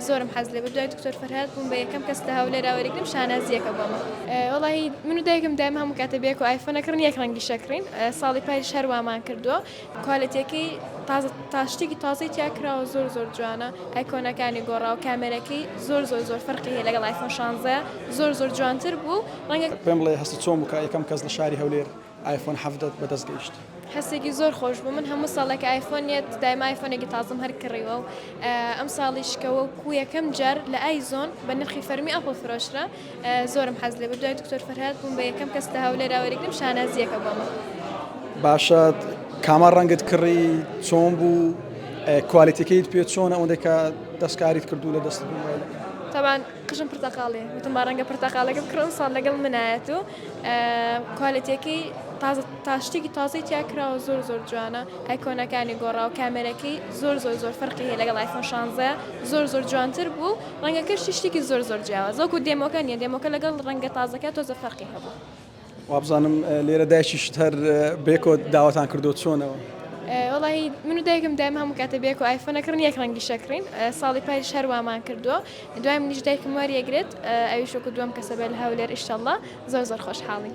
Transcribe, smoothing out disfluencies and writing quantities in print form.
زۆرم حەز لێ بوو دوای دکتۆر فەرهاد بووم بە یەکەم کەس لە هەولێرا وەریگرم شانازییەکە بۆ من. وەڵاهی من و دایکم دایم هەموو کاتێ بەیەکەوە ئایفۆن ئەکڕین یەک ڕەنگیش ئەکڕین ساڵی پاریش هەر وامان کردووە کوالێتیەکەی تازە تا شتێکی تازەی تیا کراوە زۆر زۆر جوانە ئایکۆنەکانی گۆڕاوە کامێرەکەی زۆر زۆر زۆر فەرقی هەیە لەگەڵ ئایفۆن شانزە زۆر زۆر جوانتر بوو ڕەنگە پێم بڵێ هەستت چۆن بوو کە یەکەم کەس لە شاری هەولێر ئایفۆن حەڤدەت بەدەست گەیشت؟ هەستێکی زۆر خۆش بوو من هەموو ساڵێک ئایفۆن یەت دایمە ئایفۆنێکی تازەم هەر کڕیوە و ئەم ساڵیش کە وەکو یەکەم جار لە ئایزۆن بە نرخی فەرمی ئەپڵ فرۆشرا زۆرم حەز لێ بوو دوای دکتۆر فەرهاد بووم بە یەکەم کەس لە هەولێرا وەریگرم شانازییەکە بۆ من. باشە کامە ڕەنگت کڕی چۆن بوو کوالێتیەکەیت پێ چۆنە ئەوەندەی کە دەستکاریت کردو لە دەستت بوو مۆبایلەکە؟ تەبعەن قژم پرتەقاڵیە وتم با ڕەنگە پرتەقاڵەکە بکڕم ساڵ لەگەڵ منایەت و کوالێتیەکەی تازە تا شتێکی تازەی تیا کراوە زۆر زۆر جوانە ئایکۆنەکانی گۆڕاوە کامێرەکەی زۆر زۆر زۆر فەرقی هەیە لەگەڵ ئایفۆن شانزە زۆر زۆر جوانتر بوو ڕەنگەکەشی شتێکی زۆر زۆر جیاواز وەکو دێمۆکە نیە دێمۆکە لەگەڵ ڕەنگە تازەکە تۆزە فەرقی هەبوو. وابزانم لێرە دایکیشت هەر بێکۆ داوەتان کردووە چۆنەوە؟ وەڵاهی من و دایکم دایم هەموو کاتێ بەیەکەوە ئایفۆن ئەکڕین یەک ڕەنگیش ئەکڕین ساڵی پاریش هەر وامان کردووە دوای منیش دایکم وەریەگرێت ئەویش وەکو دووەم کەسە بێ لە هەولێر ئیشەڵڵا زۆر زۆر خۆشحاڵین.